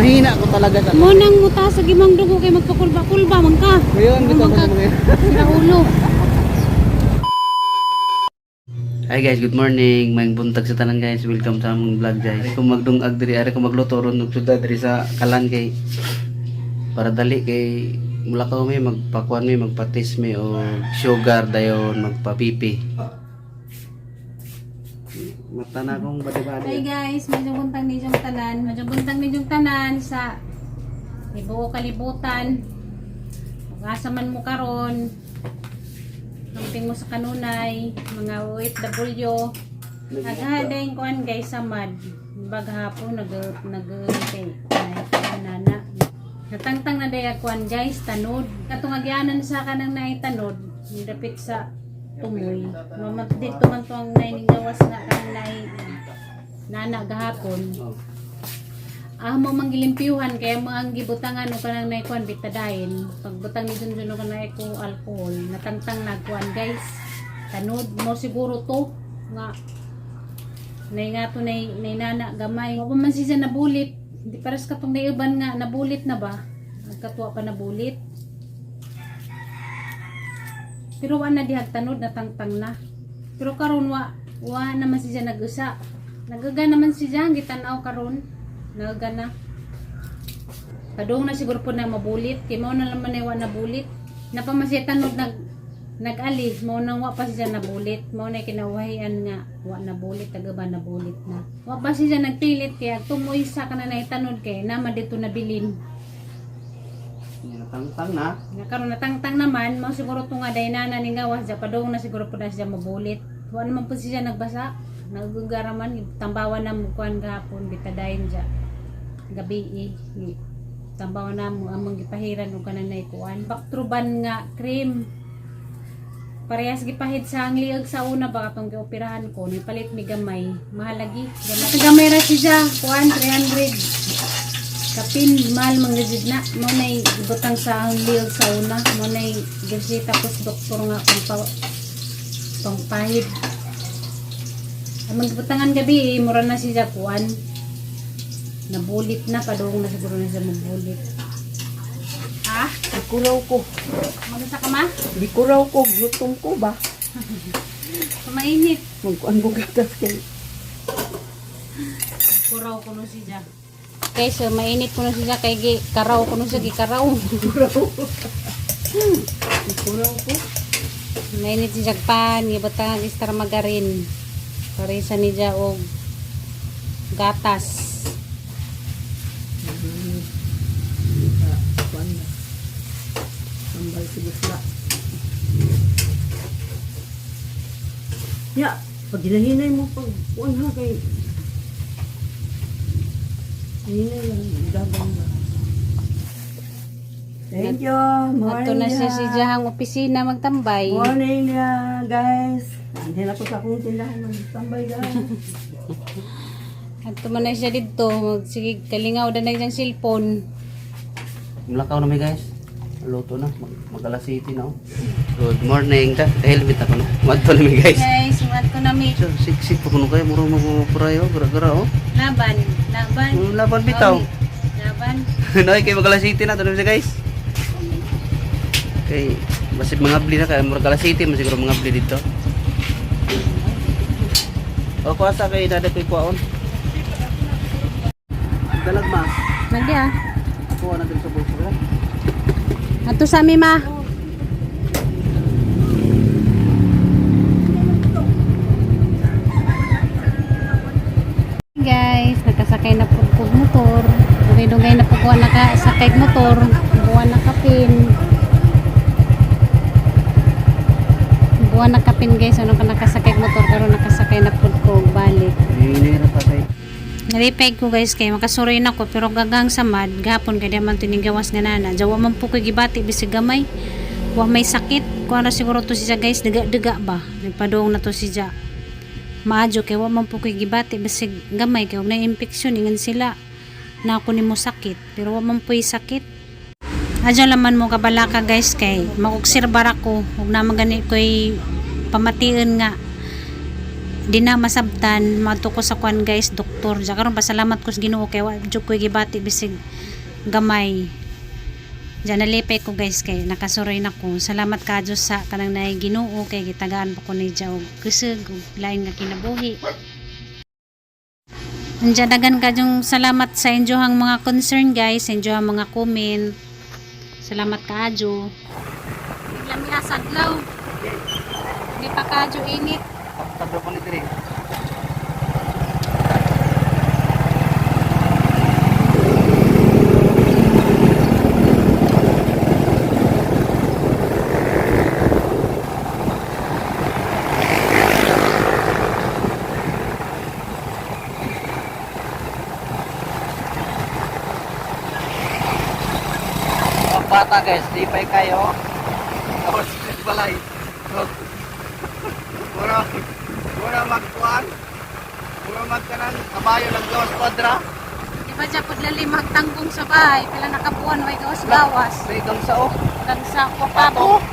Mahina ko talaga sa. Mo nang muta sa gimang dugo kay magpakulba-kulba man ka. Ngayon, bitaw Man ko ka. sa mga. Sira ulo. Hi guys, good morning. Maayong buntag sa tanan guys. Welcome sa among vlog guys. Ari ko magdungag diri, ari ko magluto ron og syudad diri sa kalan kay para dali kay mulakaw mi, magpakuan mi, magpatis mi og sugar dayon magpapipi. Mata na akong Hi badi-badi. guys, medyo buntag ninyong tanan. Medyo buntag ninyong tanan sa tibuok kalibutan. Ug asa man mo karon. Amping mo sa kanunay, mga OFW. Naghaday kuan guys samad. Baghapon nag nag kay nana. Natangtang na day kuan guys tanod. Katong agyanan sa kanang naay tanod, dapit sa tumoy. Mamat dito man to ang naay ning gawas nga kanang naay nana gahapon. Oh. Ah, mo manggilimpyuhan kaya mo ang gibutangan o kanang naay kuan bitadain. Pagbutang ni Junjun o kanang naay ko alcohol, natangtang na kuan guys. Tanod mo siguro to nga nay nga to nay, nay nana gamay. Wa pa man siya nabulit. Hindi pares katong naiuban nga nabulit na ba? Nagkatuwa pa nabulit. Pero wa na dihag tanod, natangtang na. Pero karon wa wa naman siya nag-usa. Nagaga naman siya gitan-aw karon. Nagaga na. Padung na siguro po na mabulit. Kay mao na naman ay wa nabulit. Napamasiya tanod nag-ali, mao nang wa pa siya nabulit. Mao na kinawahian nga wa nabulit, taga ba nabulit na. Wa pa siya nagpilit kay tumoy sa kana na itanod kay nama dito nabilin. Natangtang na. Nga karon natangtang naman, mao siguro to nga day nana ning gawas ja padung na siguro po na siya mabulit. Wa naman po siya nagbasa. Nagugara man tambawan na mo kuan gahapon bitadayon ja. Gabi eh. Tambawan na mo among gipahiran og kanang nay kuan. Bactroban nga cream. Parehas gipahid sa ang liog sa una ba katong gioperahan ko ni palit mi gamay. Mahalagi. Gamay, gamay ra siya kuan 300. Kapin mahal man gud na mo nay ibutang sa ang liog sa una mo nay gireseta tapos doktor nga kung pa pangpahid. Ang magbutangan gabi eh, mura na siya kuan. Nabulit na padung na siguro na siya mabulit. Ha? Gikuraw ko. Magsa ka ma? Gikuraw ko. Gutom ko ba? Mainit. Magkuan ko gatas kay. Kuraw kuno siya. Okay, so mainit kuno siya kay gi karaw kuno siya gikaraw. Gikuraw. Gikuraw ko. Mainit siya pan, gibutang extra magarin. Parisa ni siya og gatas. Kuan na. Sambal si Busla. Ya, pag ginahinay mo pag kuan ha kay Hinay lang, gabang ba. Thank you. Ato Morning. na siya si Jahang opisina magtambay. Morning, guys. Andiyan ako sa akong tindahan magtambay, guys. Ato man na siya didto, magsige kalingaw na na siyang cellphone. Mulakaw na mi guys. Luto na. Mag alas 7 na. Oh. Good morning. Ta, helmet ako no. Madto na mi guys. Guys, muat ko na mi. So, siksik pa kuno kayo. Muro magpurayo. Gara-gara oh. Laban, laban. Laban bitaw. Oy, laban. Noy, kay mag alas 7 na. Tuloy siya guys. Okay. Basig mga bli na kaya murag alas 7 man siguro mga bli dito. O kuha sa kay dada ko'y kuwaon. Dalag ma. Lagi ah. Kuha na din sa bulso ko. Ato sa mi ma. Guys, nakasakay na po ko motor. Dugay-dugay na po ko nakasakay og motor. Buwan na kapin. Buwan na kapin guys, ano ka nakasakay og motor pero nakasakay na po ko og balik. Hinihira pa kay. Nalipay ko guys kay makasuroy na ko pero gagang samad gapon kay di man tinigawas nga nana. Jawa man po ko gibati bisag gamay. Wa may sakit. Kuha na siguro to siya guys daga-daga ba. Nagpadung na to siya. Maadyo kay wa man po ko gibati bisag gamay kay og na infeksyon ingon sila na ako nimo sakit pero wa man po'y sakit. Adyo laman mo kabalaka guys kay makuksir bara ko ug naman gani ko'y pamation nga Di na masabtan madto ko sa kwan guys, doktor. Ja karon pasalamat ko sa Ginoo kay wa jud ko'y gibati bisig gamay. Diyan nalipay ko guys kay nakasuroy na ko. Salamat ka Diyos sa kanang naay Ginoo kay gitagaan pa ko ni Diya og kusog ug lain nga kinabuhi. Andiyan dagan ka yung salamat sa inyohang mga concern guys, sa inyohang mga comment. Salamat kaadyo. Lami asadlaw. Di pa kaadyo init. Tagdo ko ni diri. Mga bata guys, di pa kayo. Tapos balay. Mura, mura magkuan. Mura magkanan, kabayo lang gawas kwadra. Di ba dyan pud lali magtanggong sa bahay, pila nakabuan way gawas gawas. May sao. Gangsa ko pabo.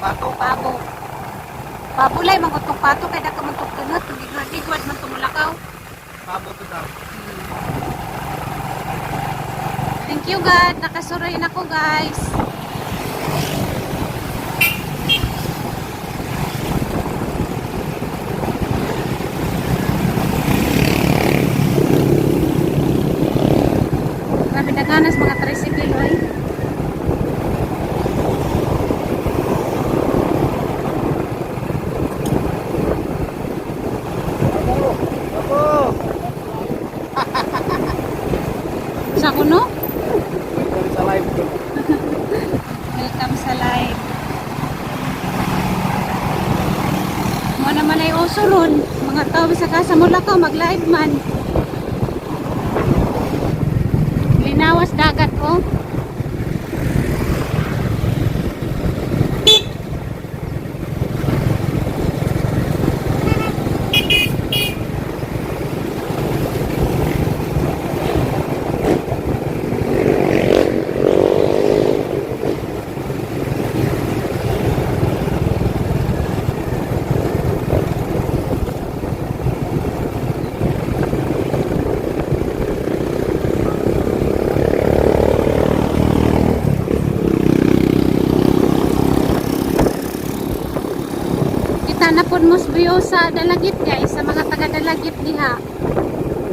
Pato. Pabo. Pabo lay mangutong pato kay da ka man tong tunot, gigwad man tumulakaw. Pabo to daw. Thank you God, nakasuroy na ko guys. Grabe naganas mga tricycle oy. Pabo. Sa kuno? Welcome sa live ko. Welcome sa live. Mo naman ay uso ron. Mga tao sa kasa mula ka mag-live man. Linawas dagat oh. Kita na pod mo view sa Dalagit guys, sa mga taga Dalagit diha.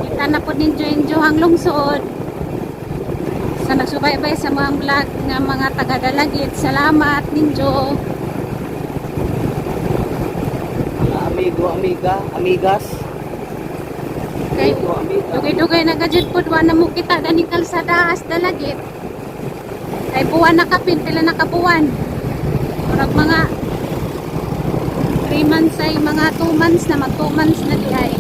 Kita na pod ninyo inyo ang lungsod. Sa nagsubaybay sa mga vlog nga mga taga Dalagit, salamat ninyo. Mga amigo, amiga, amigas. Kay Amigo, amiga. dugay-dugay na gajud pod wa na mo kita ganing kalsada as Dalagit. Kay buwan na kapin pila na ka buwan. Murag mga 3 months ay mga 2 months na mag 2 months na di ay.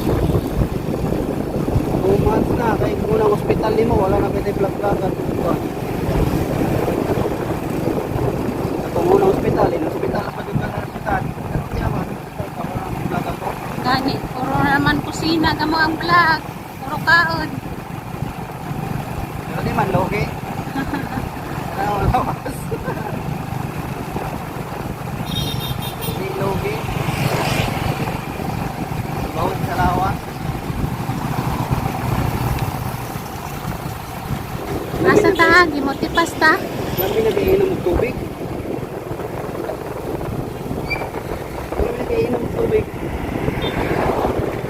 2 months na, kay unang ospital nimo wala na pwede vlog-vlogan. Atong unang ospital, in ospital pa jud ka na ospital. Pero kaya man, ospital ka wala nang vlog ako. Gani, puro naman kusina gamo ang vlog. Puro kaon. Pero di man logi. Ano lawas. Di logi. Bawon sa lawas. Asa ta gimotipas ta? Lami na kainom og tubig. Lami na kainom og tubig.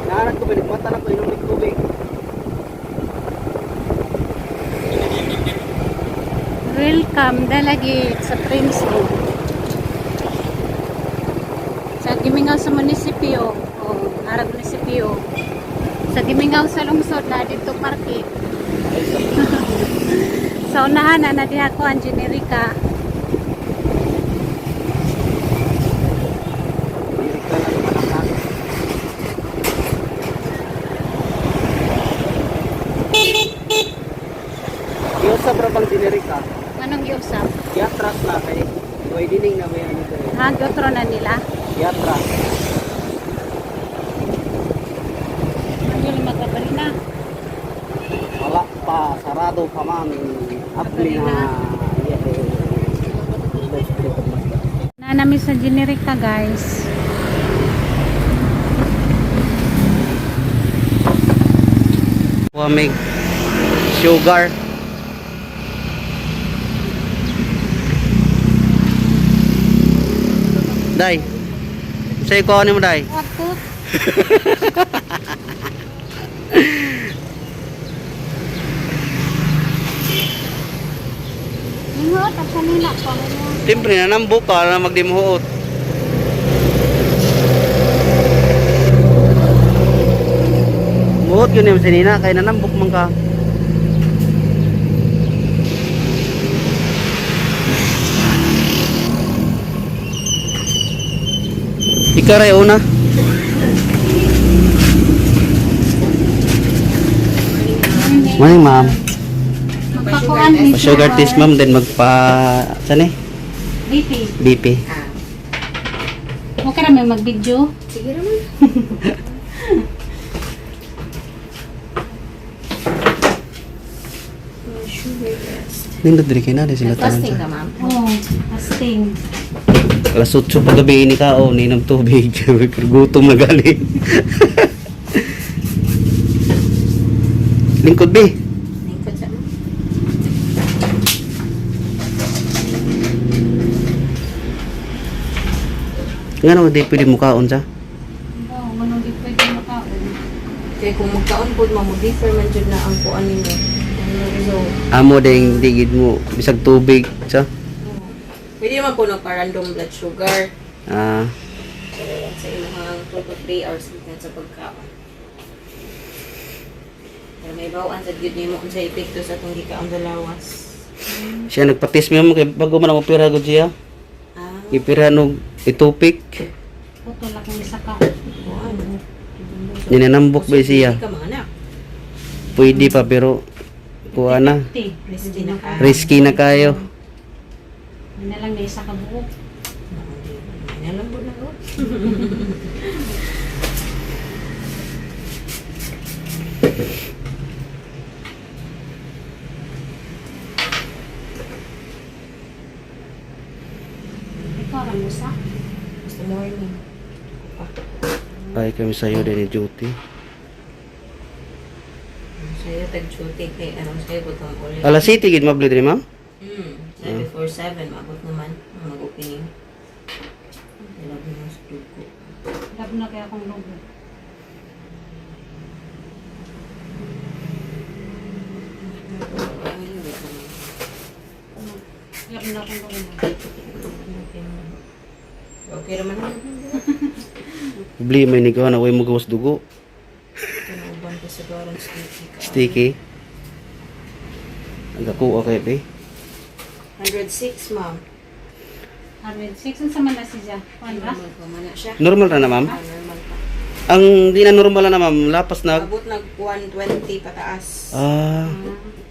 Naanad ko ba, nagmata na ko inom og tubig. Welcome Dalagit sa Prince Road. Sa Gimingaw sa munisipyo, o Arag munisipyo. Sa Gimingaw sa lungsod na dito parke. Sa unahan na na diha ko ang generika. Dili ka na lumalakas. Giusab ra bang generika? Anong giusap? Giatras na kay widening na ba yan ito? Ha, giotro na nila. Giatras. Ang yun magkabali na. Wala pa, sarado pa man. Apli na. Yeah. Na namin sa generika guys. Wamig sugar. Day. Say ko ni mo, day. Ato. Ingot at kanina pa mo. Siyempre nanambok ka na magdimuot. Muot yun yung sinina kay nanambok man ka. Ikaw ray una. Morning, ma'am. Magpakuan ni Pa sugar test, ma'am, then magpa saan eh? BP. BP. Okay ra may mag-video. Sige naman. Sugar test. Nindot diri kay na di sila tanan Fasting sa. ka, ma'am. Oh, fasting. Alas 8 pa gabi ni ka oh, ninom tubig. Pero gutom na gali. Lingkod be. Lingkod sa ma'am. Ngano di pwede mukaon sa? Oh, manong di pwede makaon. Kaya kung magkaon po, ma'am, mag-differ man jud na ang kuan ninyo. Ang result. Amo ding digid mo bisag tubig sa. Pwede naman po nagpa-random blood sugar. Ah, Pero sa ilang 2 to 3 hours gikan sa pagkaon. Pero may bawaan sa gyud nimo unsa epekto sa atong gikaon sa lawas. Siya nagpatis mi mo kay bago man ang opera gud siya. Ah, Ipira nog itupik. Putol akong isa ka. kuan. Ninanambok ba siya? Ka mga anak. Pwede pa pero kuha na. Ti. Risky na ka. Risky na kayo. Hindi na lang na isa ka buok. Nalambot na ko. Ikaw ra mo sa. Basta morning. Pa. Ay kami sa'yo din ni duty. Sa'yo tag-duty kay anong sa'yo pagkang ulit. Alas 7 gid mabli diri, ma'am. Sa before 7 maabot naman ang mag-opening. Love mo sa dugo. Love na kaya akong logo. Ay, wait lang. Love na akong logo. Okay naman na. Bli may nigaw na way mo gawas dugo. Kinuuban ko siguro ang sticky ka. Sticky. Ang kakuha kay be. 106, ma'am. 106 unsa man na siya? Kuan ra? Normal pa man na siya. Normal ra na, ma'am. Ah, normal pa. Ang di na normal na, ma'am, lapas na. Abot nag 120 pataas. Ah,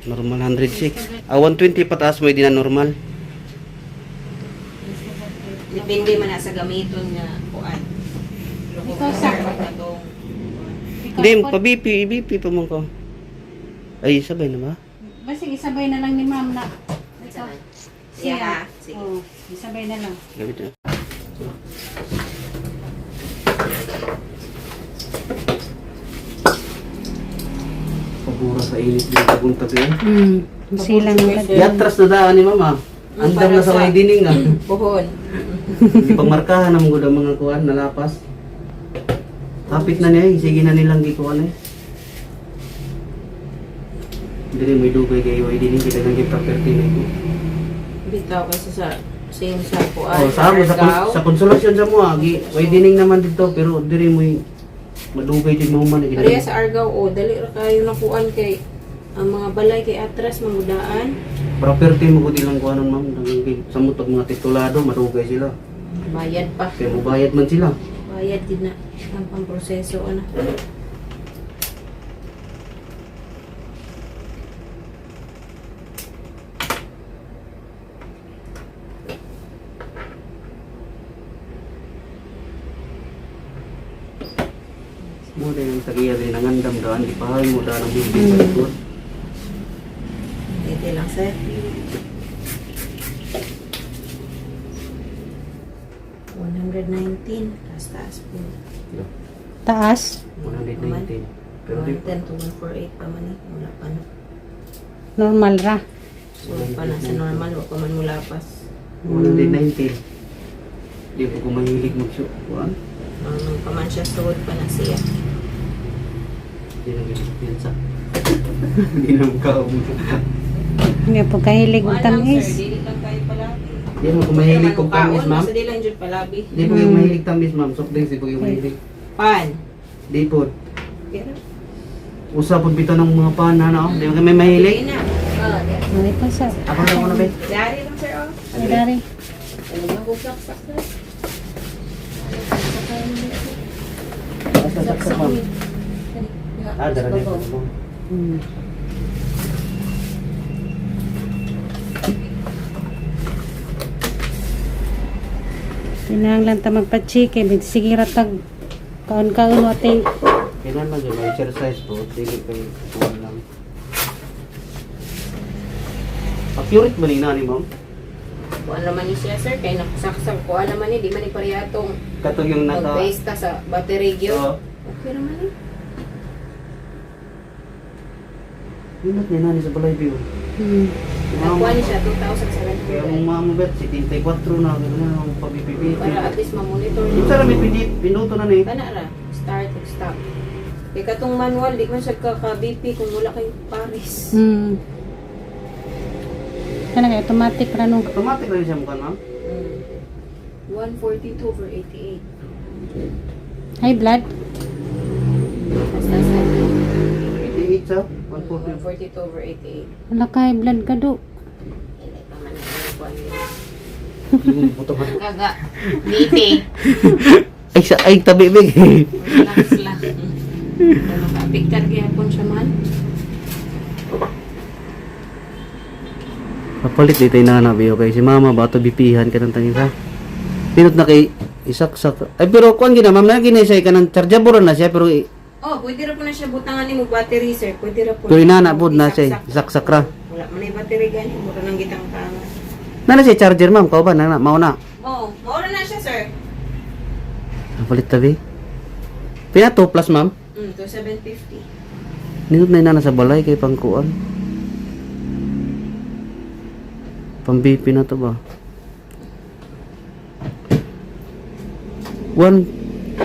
normal 106. Ah, 120 pataas mo di na normal. Depende man na sa gamiton nga kuan. Ikaw, sa- Katong Ikaw, Hindi, po- pa BP, BP pa man ko. Ay, sabay na ba? Basig isabay na lang ni ma'am na. Ikaw. Siya, ha? Sige. Oh, isabay na lang. Gamit na. Pabura sa init din sa buntag yan. Silang Yatras na daan ni mama. Andam na sa widening ah. Puhon. Pangmarkahan na mga mga kuan nalapas. Kapit na niya eh. Sige na nilang gikuan eh. Dili may dugay kay widening kita nang giproperty na ito. Bitaw kasi sa same sa kuan. Oh, sa amo sa, sa konsolasyon sa mo ah, gi widening naman dito pero diri mo madugay din mo man eh. Pareha sa Argao, oh, dali ra kayo nakuan kay ang mga balay kay atras mangudaan. Property mo gud ilang kuanon, ma'am, nang sa mutog mga titulado madugay sila. Bayad pa. Kay mubayad man sila. Bayad gid na ang pamproseso ana. Mo din ang tagiya din ang andam daan gipahay mo daan ang building sa likod. Dito lang sir. 119. Taas taas po. Taas. 119. Pero di 110 to 148 pa man eh. Wala pa na. Normal ra. So, pa na sa normal, wala pa man mulapas. 119. Di ko mahilig mag kuan. Normal pa man siya, suod pa na siya. Di na piyansa. Hindi na makaon. Hindi po kahilig og Wala lang sir, tamis. dili lang kayo palabi. Di mo ko mahilig kog tamis, ma'am. Basta di lang jud palabi. Di po yung mahilig tamis, ma'am. Soft drinks, di po yung mahilig. Pan. Di po. Pero, Usa po bitaw ng mga pan, ano? Di mo kayo may mahilig? Sige na. Oh, di. Ano pa sa? Ako na ko na, be. Dari lang sir, oh. Ay, dari. Ano bang gugsak-sak sir? Asa saksak, ma'am? Ah, dara din. Kinahanglan ta magpa-check eh. Sige ra tag kaon-kaon ate. Kailan man dyan, exercise po. Dili kay kuan lang. Accurate ba ni nani, ma'am? Kuan naman ni siya sir, kay nakusaksak. Kuan naman ni, di man ni pariyatong Katong yung naka... mag-base ta sa battery gyud. Oo. Okay naman eh. Pinat ni nani sa balay view. Nakuha ni siya Kaya 2,700. mong mama bet, 74 na, gano'n na ang pabibibiti. Para at least ma-monitor Unsa ra may pinit, pinuto na ni. Kana ra, start ug stop. Kay katong manual di man siya ka BP kung wala kay Paris. Kana kay automatic ra no. Automatic ra siya mukha, ma'am. 142 over 88. High blood. Basta sa 88 sa 140. 142 over 88. Wala ka high blood ka do. Hindi pa man ang kuan nila. Yung buto ka. Kaga, BP. Ay sa ay tabi big. Relax lang. Pero maka-apektar gyapon siya man. Papalit dito yung nana biyo kay si mama ba to bipihan ka ng tangin sa. Pinot na kay isaksak. Ay pero kuan gina ma'am na gina siya kanang chargeable na siya pero Oh, pwede ra po na siya butangan nimo battery sir. Pwede ra po. pero inana pod na siya isaksak ra. Wala man ay battery gani, mura nang gitang tanga. Nana siya charger ma'am kau ba nana mao na. Oh, maura na siya sir. Papalit tabi. Pina 2 plus ma'am. 2750. Nindot na inana sa balay kay pangkuan. Pang BP na to ba? One,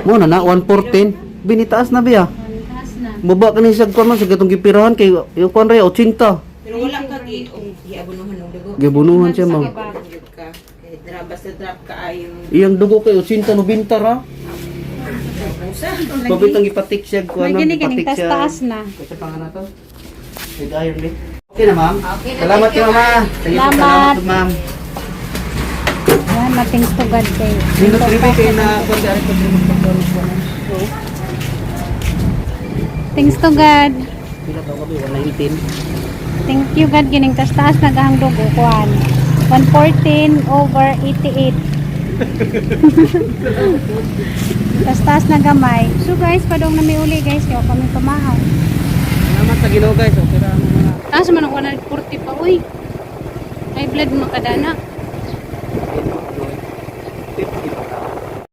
mo na na, 114. Binitaas na biya. Taas na. Baba ka ni siya kuan man sa gatong gipirahan kay yung kuan ray 80. Pero wala ka gi oh, giabunuhan og dugo. Gibunuhan siya ma'am. Gyud ka. Kay drop basta drop ka ayo. Iyang dugo kay 80 90 ra. Usa. Babit ang gipatik siya kuan May ma'am, gini kining gipatik taas siya. taas na. Kasi pa nga na to. With iron eh. Okay na ma'am. Okay na, Salamat thank you, kayo ma'am. Thank you po, Salamat. salamat ma'am. Yan, mating to God kay. Nindot rin kay na kuan dari ko diri magpagkaroon ko. Thanks to God. Pila ka kabi 119. Thank you God kining taas taas na gahang dugo kuan. 114 over 88. Taas taas na gamay. So guys, padong na may uli guys, kaya kami pamahaw. Salamat sa Ginoo guys. Okay ra ang mga Taas man ang 140 pa uy. High blood makadana.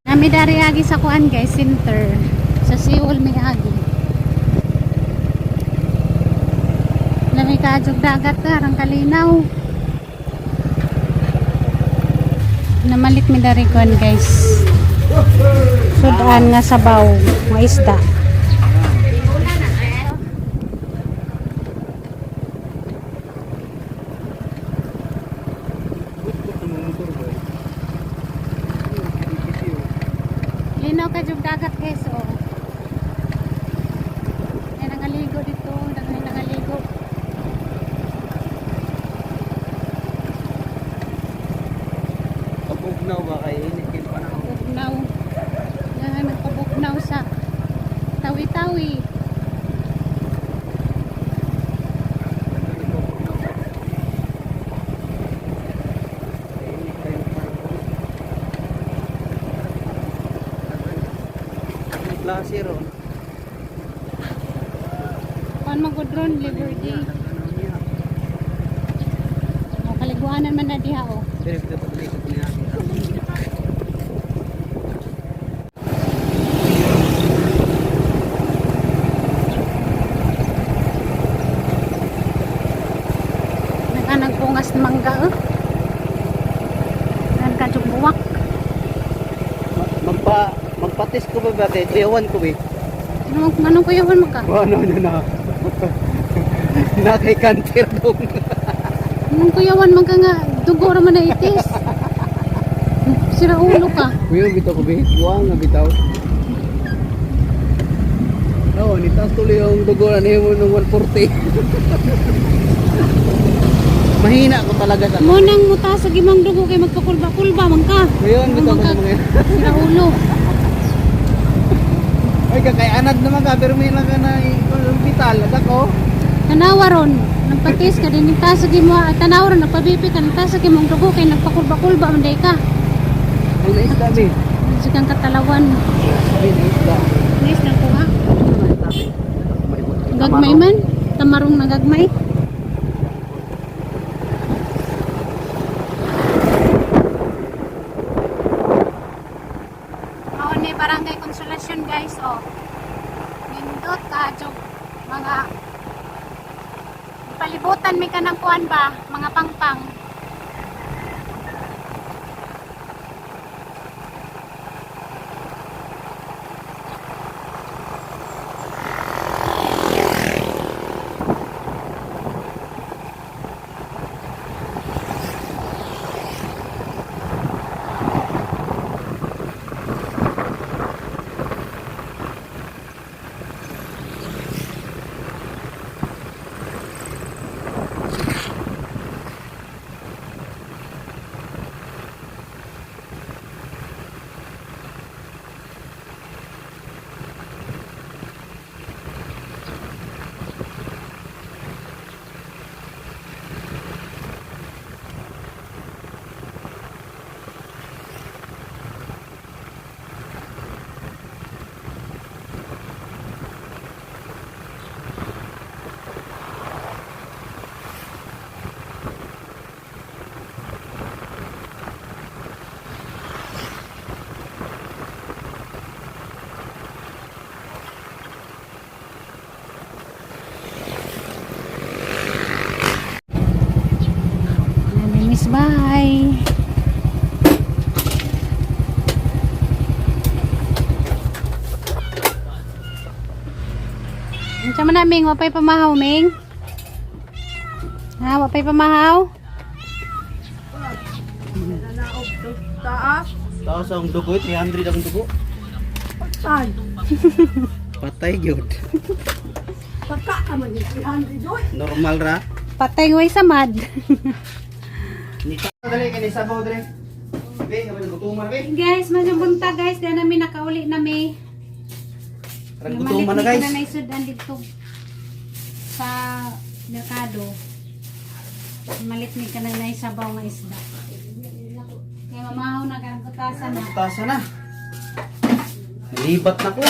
Nami dari agi sa kuan guys, center. Sa Seoul may agi. Lami kaadjog dagat ka, arang kalinaw. Namalit mi dari kuan guys. Sudan nga sabaw, nga isda. Linaw ka jug dagat guys oh. May nangaligo dito, daghan nangaligo. Pabugnaw ba kay init kay panahon. Bugnaw. Daghan nagpabugnaw sa Tawi-tawi. Klase ron. Kuan magud ron Labor Day. Oh, kaliguanan man na diha oh. Pero ito pabalik ko niya. Bungas na mangga eh. Daghan kadyong buwak. Magpatis ko ba ba kay kuyawan ko eh. Anong kuyawan mo ka? Oh, no, no, no. Na kay kanter dong. Anong kuyawan man ka nga? Dugo ra man na itis. Sira ulo ka. Kuya, bitaw ko ba? Buwang nga bitaw. No, nitaas tuloy ang dugo na niyo nung 140. Mahina ko talaga sa. Munang muta sa gimang dugo kay magpakulba-kulba man ka. Kuya, Ano bitaw man ko ka? sa mga. Sira ulo. Ay, kakayanad naman ka, pero may lang ka na ospital. At ako, Tanawa ron, nagpatis ka din nita sa gimo, tanawa ron nagpabipi ka nita sa gimong dugo kay nagpakulba-kulba man day ka. ang naisda, be. Sigang katalawan. Be, naisda. Nice lang ko ha. Gagmay man, tamarong nagagmay. Mao ni Barangay Consolacion guys, oh. Nindot ka mga palibutan mi kanang kuan ba, mga pangpang. Namimiss, bye. Unsa man na, Ming? Wapay pamahaw, Ming? Ha, wapay pamahaw? Nanaog to. Taas. Taas ang dugo, 300 ang dugo. Patay. Patay, gyud. Pagka ka man yung 300 oy. Normal ra. Patay way samad. Nita dali kay sabaw dali. Be, naman gutuman be. Guys, masyang bunta guys. Diyan namin nakauli na may. Parang gutuman na guys. Na naisudan dito sa merkado. Malit mi ka na naisabaw nga isda. Kaya mamahaw na kang kutasan na. Tasa na. Nalibat na ko.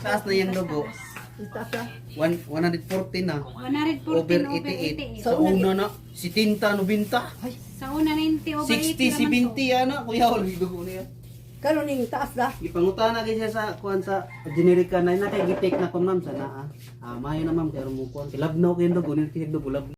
Taas na yung dugo. Itaas ah. 140 na. 114 Over over 88. 88. Sa una na, 70, 90. Ay, Sa una 90 over 60, 80 naman to. 70 ana. Kuya, wala dugo niya. Karon ning taas ah. Gipangutana kay siya sa kuan sa generic na na kay gitake na ko ma'am sana ah. Ah, maayo na ma'am kay mo kuan. Love na ko yung dugo, ni dugo love.